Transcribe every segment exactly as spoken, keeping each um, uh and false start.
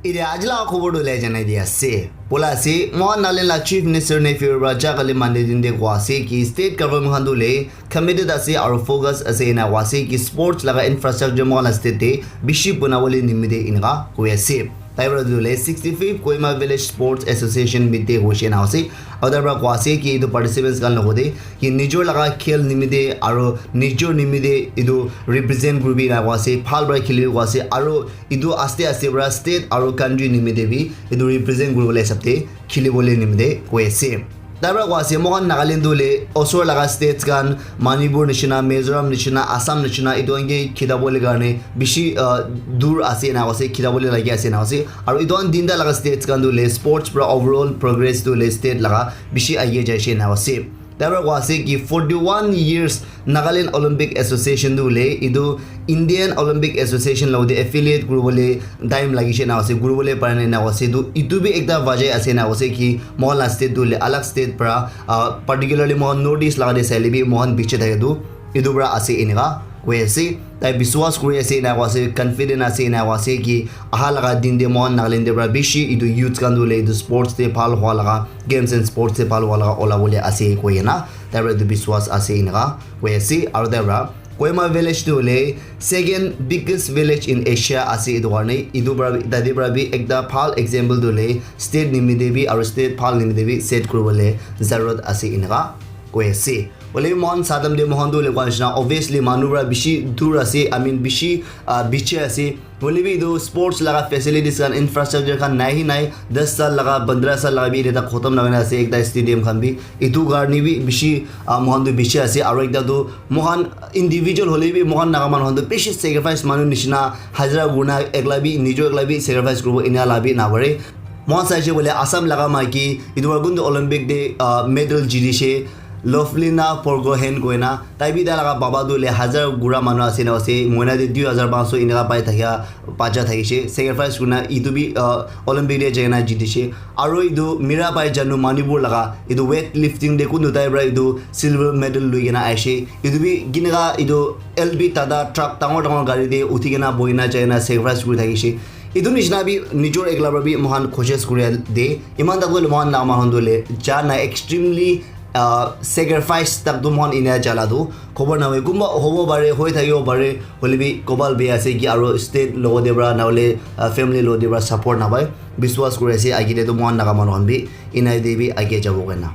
Ite aji laga khobor tu le janai di ase. Bola ase, mohan Nagaland la Chief Minister nephew pra ja kali Monday din de koa ase ki state government khan tu le committed ase aro focus ase ena koa ase ki sports laga infrastructure mohan la state de bishi bana bole nimite inaka koi ase. Tai pra tu le sixty-fifth Kohima Village Sports Association meet de hoishe na ase. Aro tai pra koa ase ki itu participants khan logote ki nijor laga khel nimite aro nijor nimite itu represent kuribi na koa ase, bhal pra khelibi koa ase aro itu aste aste pra state aro country nimite bi itu represent kuribole hisab te kheli bole nimite koi ase. Tai pra koa ase, moikhan Nagaland tu le osor laga states khan, Manipur nishina, Mizoram nishina, Assam nishina, itu khan ke khita bole karne bishi, uh, dur ase na ase, khita bole lagi ase na ase. Aro itu khan tinta laga states khan tu le sports pra overall progress tu le state laga bishi age jaise na ase. Tai pra koa ase ki forty-one years Nagaland Olympic Association tu le itu Indian Olympic Association logote affiliate kuribole time lagishe na ase, kuribole pare na ase. Tu itu bi ekta wajah ase na ase ki mohan la state tu le alag state pra, ah, particularly mohan North East laga de saile bi mohan biche thake tu itu pra ase eneka koi ase. Tai biswas kuri ase eneka koi ase, confident ase eneka koi ase ki aha laga din de mohan Nagaland de pra bishi itu youth khan tu le itu sports de bhal hua laga, games and sports de bhal hua laga ola bole ase koi na. Tai pra itu biswas ase eneka koi ase. Aro tai pra Kohima village tu hoile second biggest village in Asia ase, itu karne itu pra bi, tate pra bi ekta bhal example tu hoile state nimite bi aro state bhal nimite bi set kuribole zarurat ase eneka koi ase. Hoile bi mohan sadam de mohan tu hoile koa nishina, obviously manu pra bishi dur ase, I mean bishi, ah, biche ase. Hoile bi etu sports laga facilities khan, infrastructure khan nai hi nai, das saal laga, pandra saal laga bi ete tak khotom nahoina ase, ekta stadium khan bi. Etu karne bi bishi, ah, moikhan tu bishi ase, aro ekta tu moikhan individual hoile bi moikhan Naga manu khan tu bishi sacrifice manu nishina, hajira kurina ekla bi, nijor ekla bi sacrifice kuribo enia la bi napare. Moikhan saishe koile Assam laga maiki, etu para kuntu Olympic te, ah, medal jitishe, Lovelina Borgohain koina, tai bi tai laga baba tu le hajar gura manu ase na ase, moina te dui hajar panch so eneka pai thakia bacha thakishe, sacrifice kurina etu bi, uh, Olympic te jaina jitishe. Aro etu Mirabai Janu Manipur laga etu weight lifting te kuntu tai para etu silver medal lui kena aishe. Etu bi kineka etu L B Tata truck dangor dangor gari te uthi kena bohi na jaina sacrifice kuri thakishe. Etu nishina bi nijor ekla para bi moikhan koshish kuri de. Iman tak tu moikhan la moikhan tu le jana extremely, uh, sacrifice tak tu moikhan enia jala tu khobor na hoi. Kunba hobo pare, hoi thakibo pare, hoile bi kobal bia ase ki aro state logo de para na hole, uh, family logo de para support na pai. Biswas kuri ase agi de tu moikhan Naga manu khan bi enai de bi age jabo koina.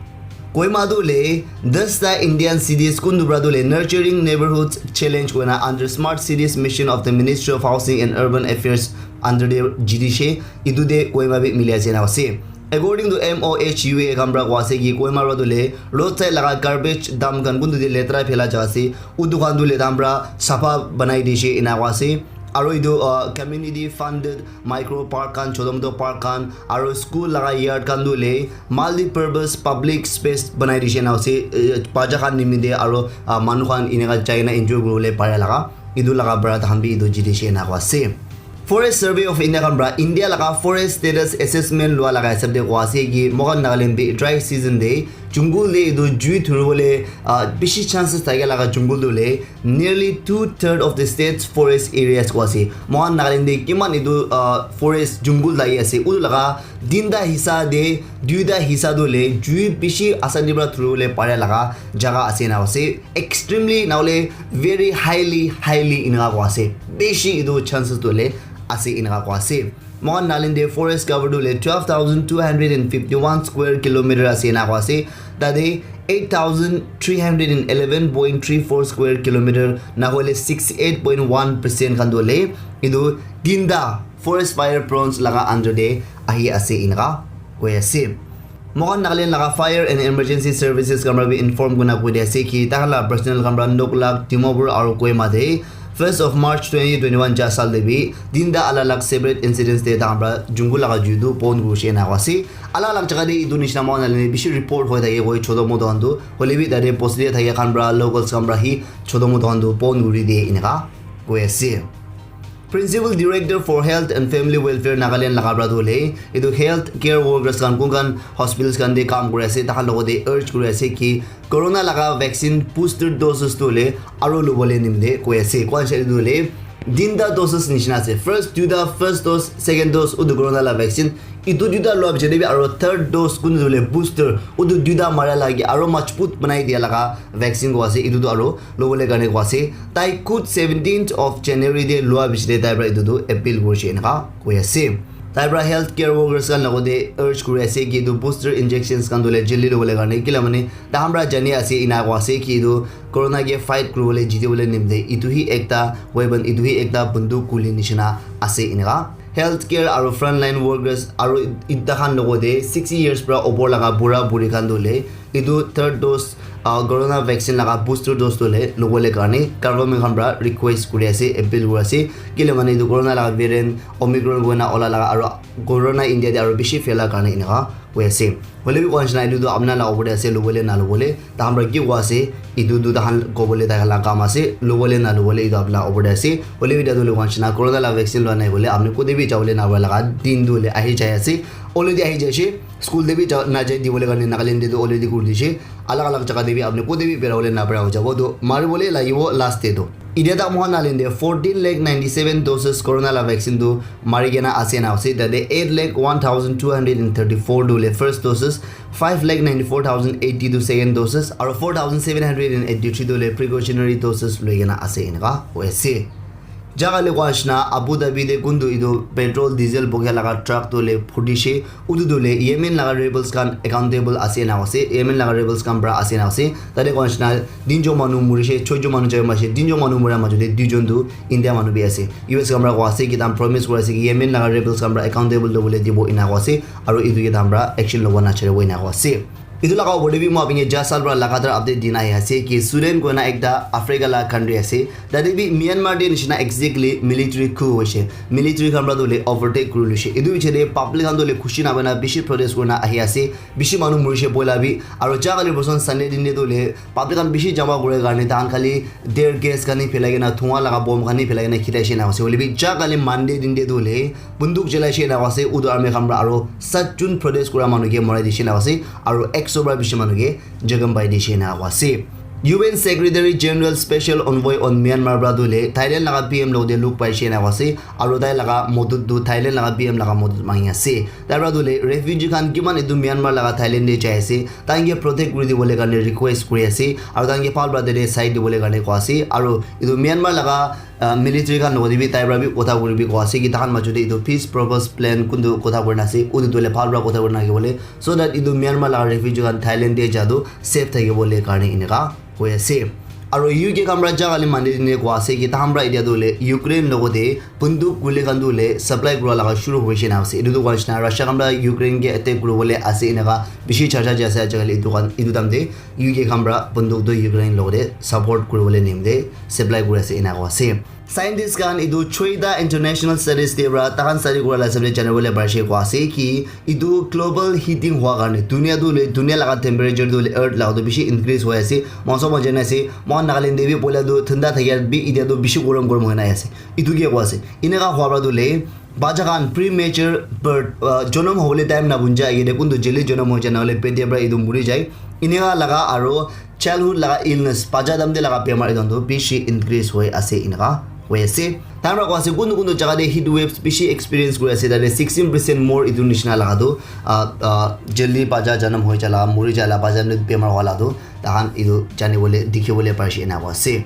Kohima tu le dasta Indian cities kuntu para tu le Nurturing Neighborhoods Challenge koina under Smart Cities Mission of the Ministry of Housing and Urban Affairs under de jitishe, etu de Kohima bi mili ase na ase. According to M O H U A khan para koa ase ki Kohima para tu le roadside laga garbage dump khan kuntu de letra phela jaga ase, utu khan tu le tai khan para sapha banai dishe ena koa ase. Aro etu, uh, community funded micro park khan, choto moto park khan, aro school laga yard khan tu le multi-purpose public space banai dishe na ase, eh, bacha khan nimite aro, ah, manu khan eneka jai na enjoy kuribole pare laga, etu laga para tai khan bi etu jitishe ena koa ase. Forest Survey of India khan para India laga forest status assessment lua laga hisab de koa ase ki moikhan Nagaland bi dry season de jungle de etu jui dhuribole, ah, bishi chances thake laga jungle tu le nearly two third of the state's forest areas koa ase. Moikhan Nagaland de kiman etu, uh, forest jungle thaki ase, utu laga tinta hissa de duita hissa tu le jui bishi asani para dhuribole pare laga jaga ase na ase. Extremely na hole very highly, highly eneka koa ase. Bishi etu chances tu le ase eneka koa ase. Moikhan Nagaland de forest cover tu le twelve thousand two hundred and fifty-one square kilometer ase ena koa ase. Tate eight thousand three hundred and eleven point three four square kilometer na hole sixty-eight point one percent khan tu le etu tinta forest fire prones laga under de ahi ase eneka koi ase. Moikhan Nagaland laga Fire and Emergency Services khan para bi inform kurina koi dia ase ki tai khan la personnel khan para Noklak, Dimapur aro Kohima te first of March twenty twenty-one ja saal te bi tinta alag alag separate incidents te tai khan para jungle laga jui tu bon kuri she ena koa ase. Alag alag jaga te etu nishina moikhan Nagaland te bishi report hoi thake koi choto moto khan tu, hoile bi tate bosti te thake khan para locals khan para hi choto moto khan tu bon kuri de eneka koi ase. Principal Director for Health and Family Welfare Nagaland laga para tu hoile etu health care workers khan kun khan hospitals khan de kam kuri ase, tai khan logot de urge kuri ase ki corona laga vaccine booster doses tu hoile aro lobole nimite koi ase. Koi ase tu hoile Tinta doses nishina ase. First duita, first dose, second dose, utu corona la vaccine. Itu duita lua pichete bi aro third dose kun hoile booster, utu duita mara lage aro majbut banai dia laga vaccine ko ase. Itu tu aro lobole karne ko ase. Tai khud seventeenth of January te lua pichete tai pra itu tu appeal kurishe eneka koi ase. Tai pra healthcare workers khan logote urge kuri ase ki itu booster injections khan tu le jildi lobole karne, kila mane tahan pra jani ase ena ko ase ki itu corona ke fight kuribole jitibole nimite itu hi ekta weapon, itu hi ekta bunduk guli nishina ase eneka. Healthcare aro frontline workers aro ita khan logote sixty years pra opor laga bura buri khan tu le itu third dose, ah, corona vaccine laga booster dose tu le lobole karne government khan pra request kuri ase, appeal kuri ase. Kile mane itu corona laga variant Omicron koina ola laga aro corona India te aro bishi phaila karne eneka koi ase. Hoile bi koa nishina itu tu apna la opor te ase, lobole na lobole. Tahan pra ki koa ase, itu tu tahan kobole tahan la kam ase, lobole na lobole itu apna opor te ase. Hoile bi itu koa nishina corona la vaccine lua nai koile apni kote bi jabole na para laga din tu le ahi jai ase. Already ahi jai ase. School te bi ja-, na jai dibole karne Nagaland te tu already kuri dishe. Alag alag jaga te bi apni kote bi berabole na para ho jabo. To maribole lagibo last te to. Idia tak mohan Nagaland te fourteen lakh ninety seven doses corona la vaccine tu mari kena ase na ase. Tate eight lakh one thousand two hundred and thirty four tu le first doses, five lakh ninety four thousand eighty tu second doses, aro four thousand seven hundred and eighty three tu le precautionary doses loi kena ase eneka koi ase. Jaga le koa nishina Abu Dhabi te kuntu itu petrol diesel bogia laga truck tu le phutishe, utu tu le Yemen laga rebels khan accountable ase na ase, Yemen laga rebels khan pra ase na ase. Tate koa nishina tinjon manu murishe, choijon manu jai mashe, tinjon manu mura majo te duijon tu India manu bi ase. U S khan pra koa ase ki tahan promise kura ase ki Yemen laga rebels khan pra accountable lobole dibo ena koa ase, aro itu ke tahan pra action lobo na charibo ena koa ase. Itu laga opor te bi moi apni ke ja sal pra lagatar update dina ahi ase ki Sudan koina ekta Africa la country ase. Tate bi Myanmar te nishina exactly military coup hoishe. Military khan pra tu le overtake kuri loishe. Itu piche te public khan tu le khushi na hoina bishi protest kurina ahi ase. Bishi manu murishe poila bi. Aro ja kali boson Sunday din te tu le public khan bishi jama kure karne tahan khali tear gas khan hi phelai kena, dhua laga bomb khan hi phelai kena khitaishe na ase. Hoile bi ja kali Monday din te tu le bunduk chalaishe na ase, utu army khan pra aro satjon protest kura manu ke morai dishe na ase, aro ekso pra bishi manu ke jakham pai dishe na ase. U N Secretary General Special Envoy on Myanmar pra tu le Thailand laga P M logote luk paishe na ase, aro tai laga modut tu Thailand laga P M laga modut mangi ase. Tai pra tu le refugee khan kiman itu Myanmar laga Thailand te jai ase, tai ke protect kuri dibole karne request kuri ase, aro tai ke bhal pra tate side dibole karne koa ase, aro itu Myanmar laga ah, military khan logote bi tai pra bi kotha kuri bi koa ase ki tahan majo te itu peace purpose plan kuntu kotha kurina ase, utu tu le bhal pra kotha kurina rakhi bole, so that itu Myanmar laga refugee khan Thailand te ja tu safe thaki bole karne eneka koi ase. Aro U K khan pra ja kali mani dine koa ase ki tahan pra itia tu le Ukraine logote bunduk guli khan tu le supply kura laga shuru hoishe na ase. Itu tu koa nishina Russia khan pra Ukraine ke attack kuri bole ase eneka bishi charcha jai ase ajikali itu khan, itu time te U K khan pra bunduk tu Ukraine logote support kuri bole nimite supply kuri ase ena koa ase. Scientist khan itu Choita International Studies te pra tahan study kura la hisab te jani bole parishe koa ase ki itu global heating hua karne dunia tu le, dunia laga temperature tu le earth laga tu bishi increase hoi ase. Moi sob jani ase, moi Nagaland te bi poila tu thanda thakia bi itia tu bishi gorom gorom hoi na ase. Itu ke koa ase. Eneka hua pra tu le bacha khan premature birth, uh, jonom hobole time na bunja agete kuntu jeli jonom hoi jai na hole pete pra itu muri jai. Eneka laga aro childhood laga illness, bacha time te laga bemar etu tu bishi increase hoi ase eneka hoi ase. Tai pra koa ase kuntu kuntu jaga te heat waves bishi experience kuri ase, tate sixteen percent more etu nishina laga tu, ah, ah, jaldi bacha janam hoi jala, muri jala, bacha janam bemar wala tu, tahan etu jani bole, dikhi bole parishe ena koa ase.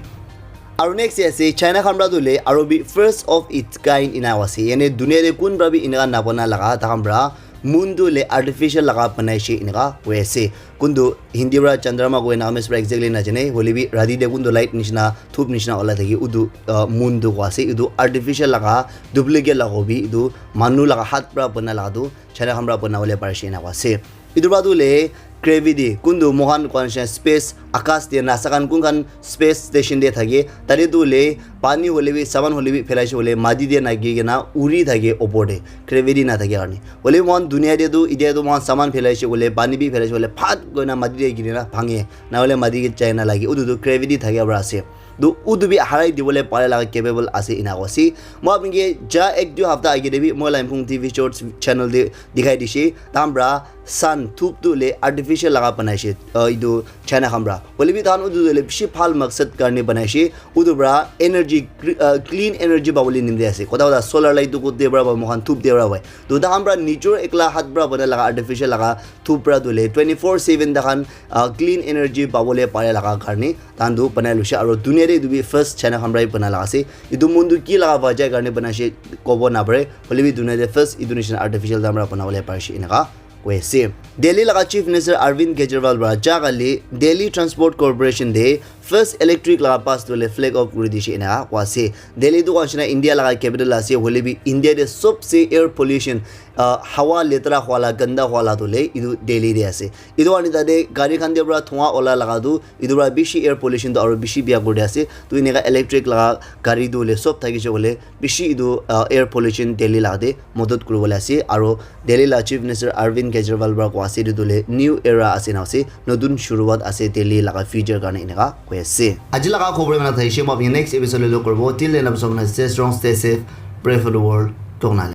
Aro next te ase, China khan pra tu le, aro bi first of its kind ena koa ase. Yane dunia te kun pra bi eneka nabana laga, tahan pra moon tu le artificial laga banaishe eneka koi ase. Kuntu Hindi pra Chandrama koi, Nagamese pra exactly najane. Hoile bi rati te kuntu light nishina, thup nishina olai thaki, utu, uh, moon tu koa ase. Etu artificial laga, duplicate laga hobi, etu manu laga hath pra bana laga tu, China khan pra bana bole parishe eneka koa ase. Etu pra tu le gravity, kuntu moikhan koa nishina space, akas te nasa khan kun khan space station te thake, tate tu le pani hoile bi, saman hoile bi phelaishe hoile mati te nagi kena uri thake opor te, gravity na thake karne. Hoile bi moikhan dunia te tu, itia tu moikhan saman phelaishe hoile, pani bi phelaishe hoile, phat koina mati te giri na bhange, na hoile mati ke jai na lage, utu tu gravity thake pra ase. Tu utu bi harai dibole pare laga capable ase ena koise. Moi apni ke ja ek dui hafta age te bi moi Laimphung T V Shorts channel te dikhai dise. Tahan pra sun thup tu le artificial laga banaise. Uh, etu China khan pra. Hoile bi tahan utu tu le bishi bhal maksad karne banaise. Utu pra energy, gre- uh, clean energy pabole nimite ase. Kotha kotha solar light tu kote pra ba moikhan thup te pra bai. Tu tahan pra nijor ekla hat pra bana laga artificial laga thup pra tu le twenty four seven tahan uh, clean energy pabole pare laga karne tahan tu banai loise aro dunia te etu bi first China khan pra bana laga ase. Etu mon tu ki laga wajah karne banaise kobo napare, hoile bi dunia te first etu nisina artificial tahan pra banabole parise eneka koi ase. Delhi laga Chief Minister Arvind Kejriwal pra ja kali Delhi Transport Corporation te first electric laga bus tu le flag off kuri dise eneka koi ase. Delhi tu koishe na India laga capital ase, hoile bi India te sobse air pollution, uh, hawa letera hwala, ganda hwala tu le etu Delhi te ase. Etu karne tate gari khan te pra dhua ola laga tu etu pra bishi air pollution tu aro bishi bia kuri ase. Tu eneka electric laga gari tu le sob thakise hoile bishi etu uh, air pollution Delhi laga te modot kuribole ase. Aro Delhi la Chief Minister Arvind Kejriwal pra koi ase etu tu le new era ase na ase, notun shuruwat ase Delhi laga future karne eneka koi ase. Aji laga khobor mana thaise, moi apni next episode le log koribo. Till then, stay strong, stay safe, pray for the world. Tok na le.